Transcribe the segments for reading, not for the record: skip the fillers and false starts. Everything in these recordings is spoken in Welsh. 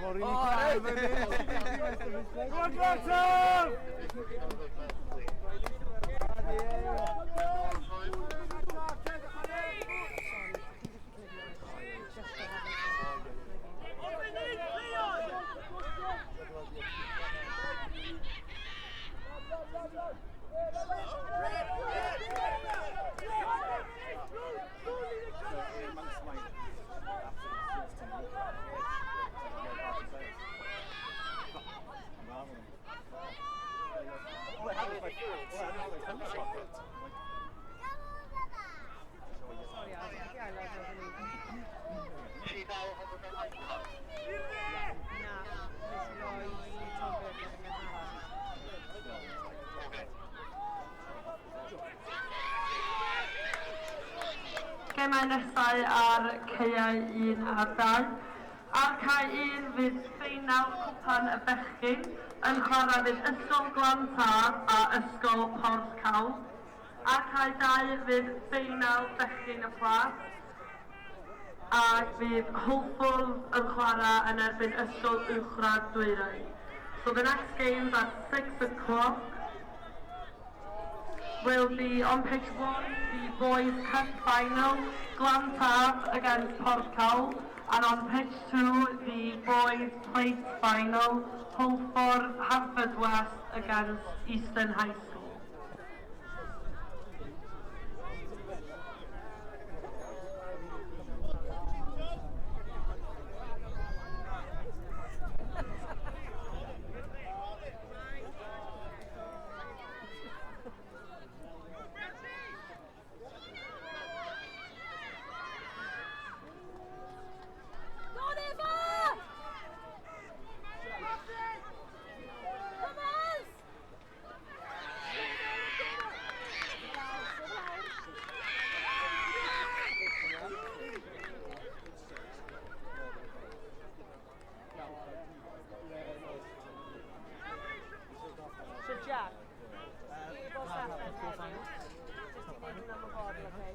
mae'n rili calm yn Go on, Glantaf! Gemau nesau ar caeau 1 a 2. Ar cae 1 fydd ffeinal Cwpan y Bechgyn yn chwarae fydd Ysgol Glan Taf a Ysgol Porthcawl. Ar cae 2 fydd ffeinal Bechgyn y Plas a fydd Hwlffordd yn chwarae yn erbyn Ysgol Uwchradd Dwyrain. So the next games at 6 o'clock will be on pitch 1, the Boys Cup Final, Glantaf against Porthcawl, and on pitch 2, the Boys Plate Final, Hwlffordd Haverfordwest against Eastern High School. Go on, Eva! Come on! So Jack, e-bost allan hefyd, jyst i wneud nhw'n ymwybodol, okay?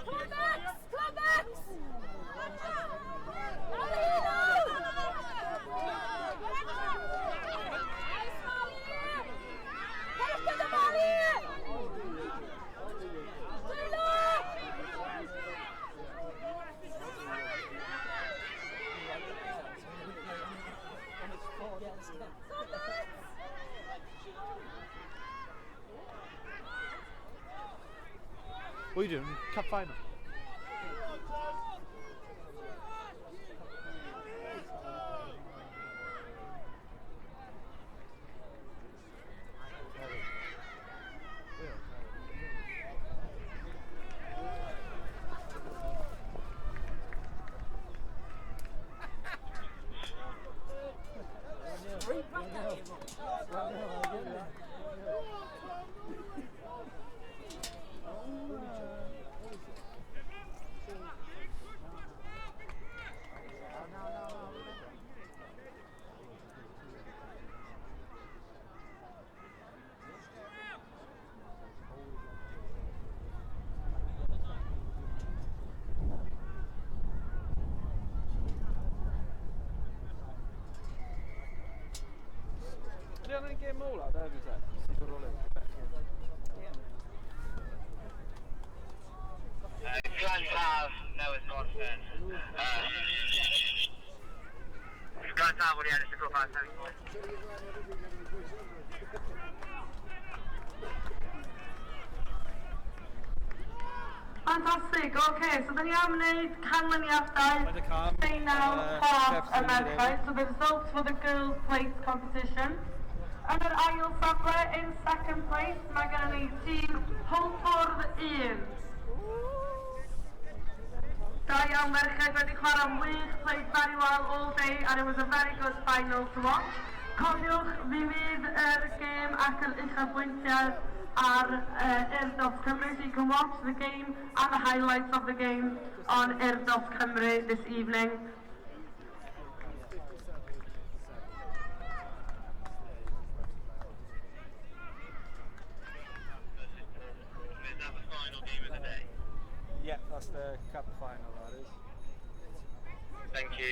Come on, Max! Come on, Max! Out of here now! Nice, Molly! Cerwch gyda Molly! Dwylo! Go on, Max! What are you doing? Cup final. Ydy hwnna'n gêm ola, da, fi te? Sy'n dod ola. Glantaf newydd gorffen. Glantaf wedi ennill y cwpan semi-final. Fantastic, oce, okay, so da ni am wneud canlyniadau Rhaid y cam, ffeinal plas y Chef's merched. So the results for the girls' plate competition. Yn yr ail safle, in second place, mae gennym ni tîm Hwlffordd 1. Da iawn merched, wedi chwarae'n wych, played very well all day and it was a very good final to watch. Cofiwch, mi fydd yr gêm ac yr uchafbwyntiau ar Urddos Cymru, so you can watch the game and the highlights of the game on Urddos Cymru this evening. Is that the final game of the day? Yeah, that's the cup final, that is. Thank you.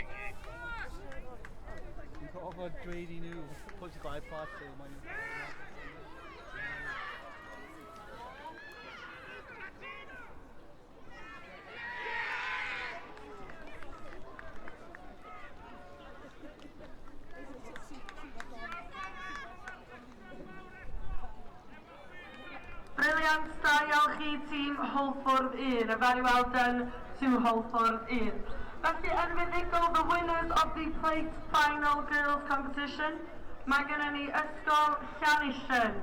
You've got orfod dweud i nhw pwy sy'n gael iPad, so mae'n. Brilliant, da iawn chi tîm Hwlffordd 1. A very well done to Hwlffordd 1. Felly yn fuddugol, the winners of the plate final girls competition, mae gennym ni Ysgol Llanishen.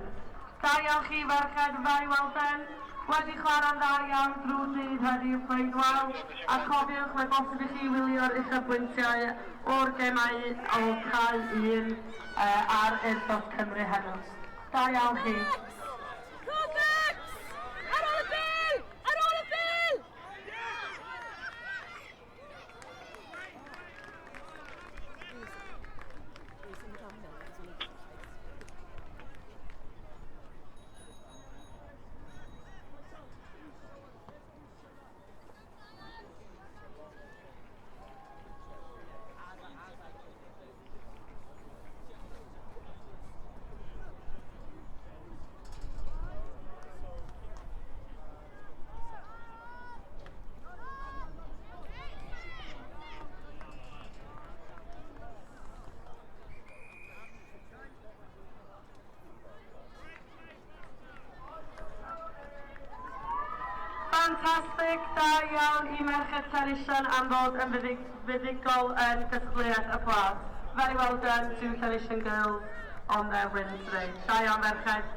Da iawn chi ferched, very well done. Wedi chwarae'n dda iawn drwy dydd heddiw, played well. A cofiwch, mae bosib i chi wylio'r uchafbwyntiau o'r gemau o cae 1 ar Urddos Cymru heno. Da iawn chi. Codex! Ar ôl y bêl! Ar ôl y bêl! Ffantastig, da iawn i Merched Llanishen am ddod yn fuddugol yn gystadleuaeth y plas. Very well done to Llanishen girls on their win today. Da iawn merched.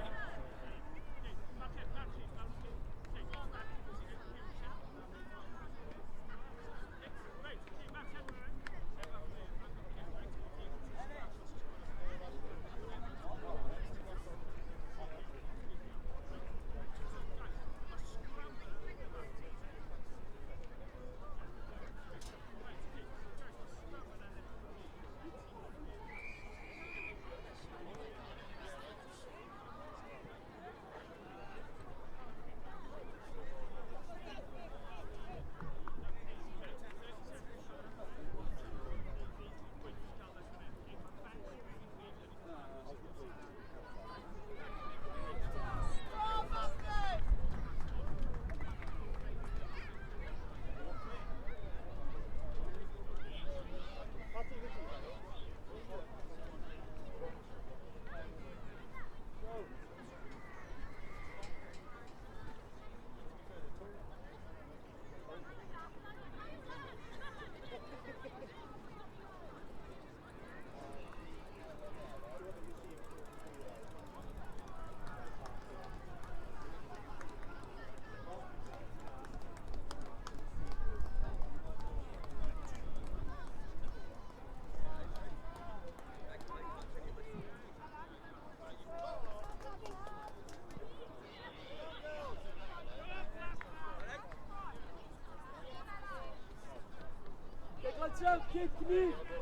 Kick me!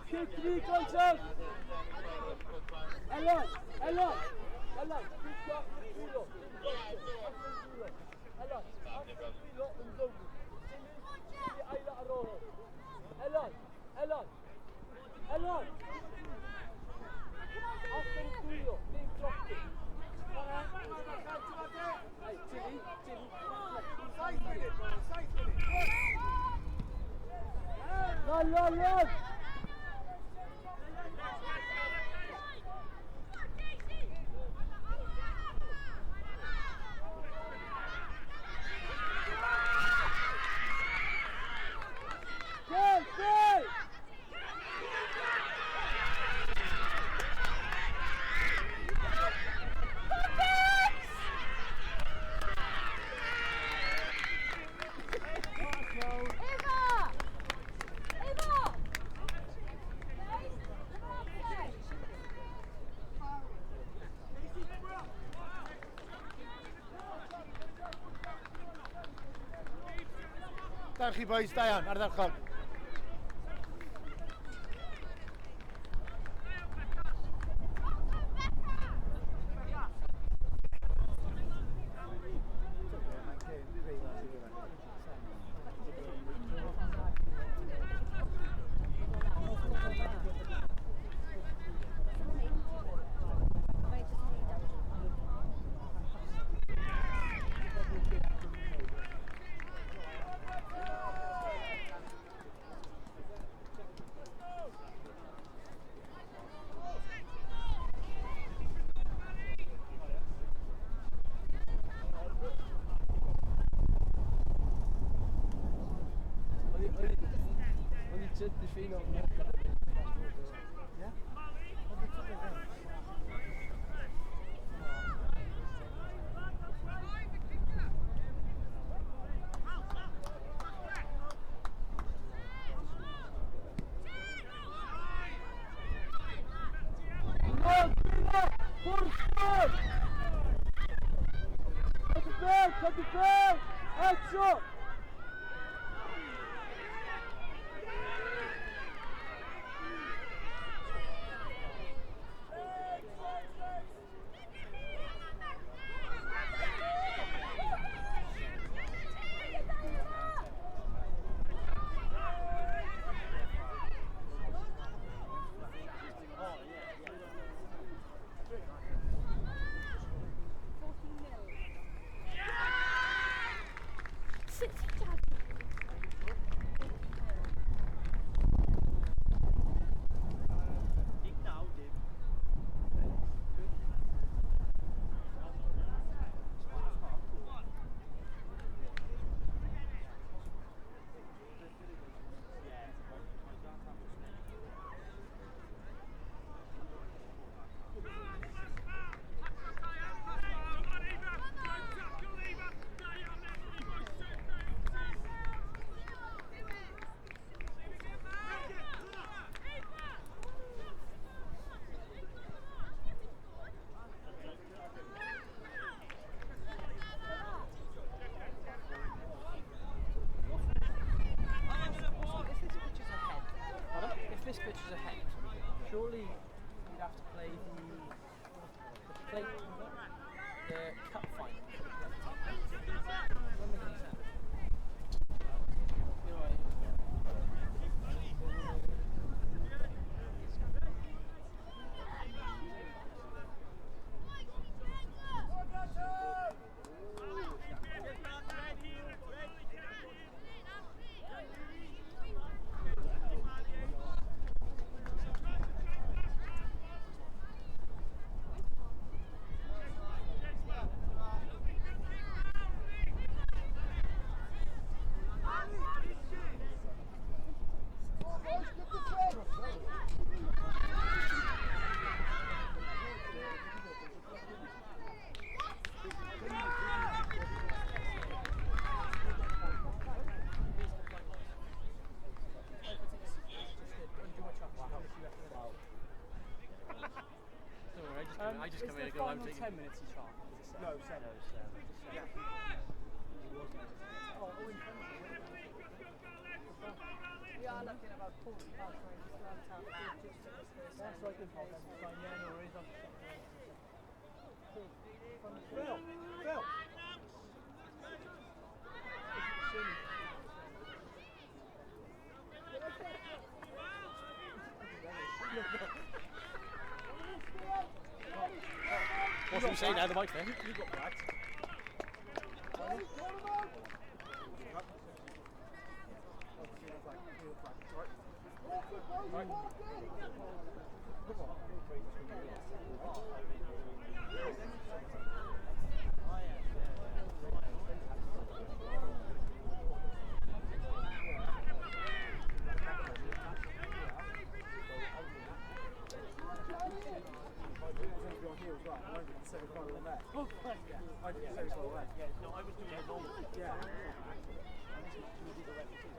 Kick me, Glantaf! Ellen! Ellen! Ellen! Kick dwylo! Ellen! Dwylo yn ddwfn. Symud i ail ar ôl. Ellen! Ellen! Ellen! Allan dwylo, dim dropi. Hey, Tilly, Tilly. 7 munud, 7 munud. Run, run, run! Go, go! Da chi boys, da iawn, ardderchog. I just come in and go, I'm taking 10 minutes each half. Is it 7? No, 7. No, 7. Yeah. We are looking about 9:40, just around town. That's right, good pop. That's fine. Yeah, no worries. Phil! Phil! What should we say now? The mic's there. You got that.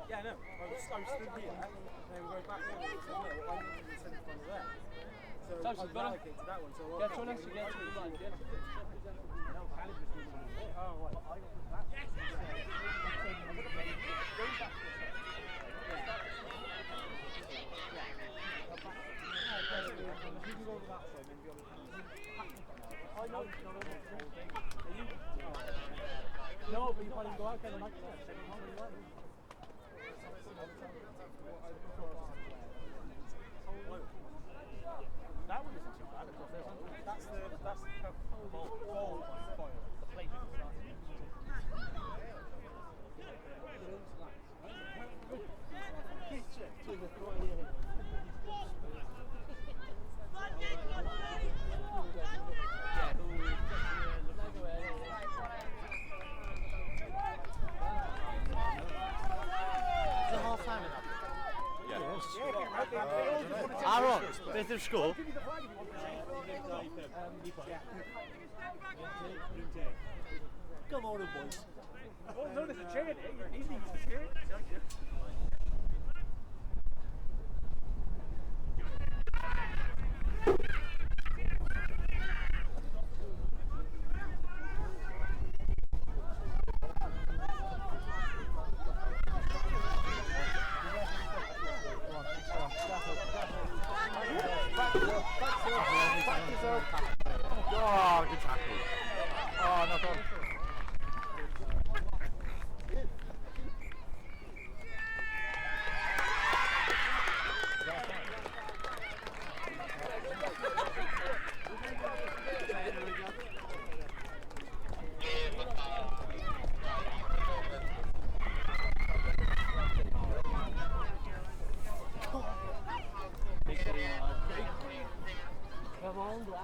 Yeah, no, I was stood here, and they were going back there, and they said, no, I'm in the semi-final there. So I was allocated that one, so I Yeah, try next to get to the line, yeah. Oh, right. over that side and then be on the I know it's not over. Are you? No, but you can't even go out there. Like, That one isn't too bad across there. That's the bowl fire. The plate isn't starting. Is it half time now? Aaron, beth yw'r sgôr? Come on, boys. Oh no, there's a chair there. You can easily use the chair. Oh, good tackle. Oh, knock on. Come on, Glenn.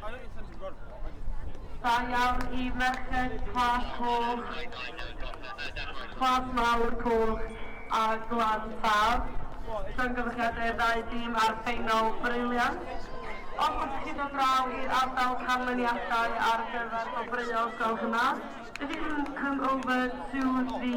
I don't intend to run. I just Da iawn i Merched Plas Coch, Plas Mawr Coch a Glan Taf. Llongyfarchiadau i'r ddau dîm ar ffeinal briliant. Os ydych chi'n dod draw i'r ardal canlyniadau ar gyfer gwobrwyo, gwelwch yn dda. If you can come over to the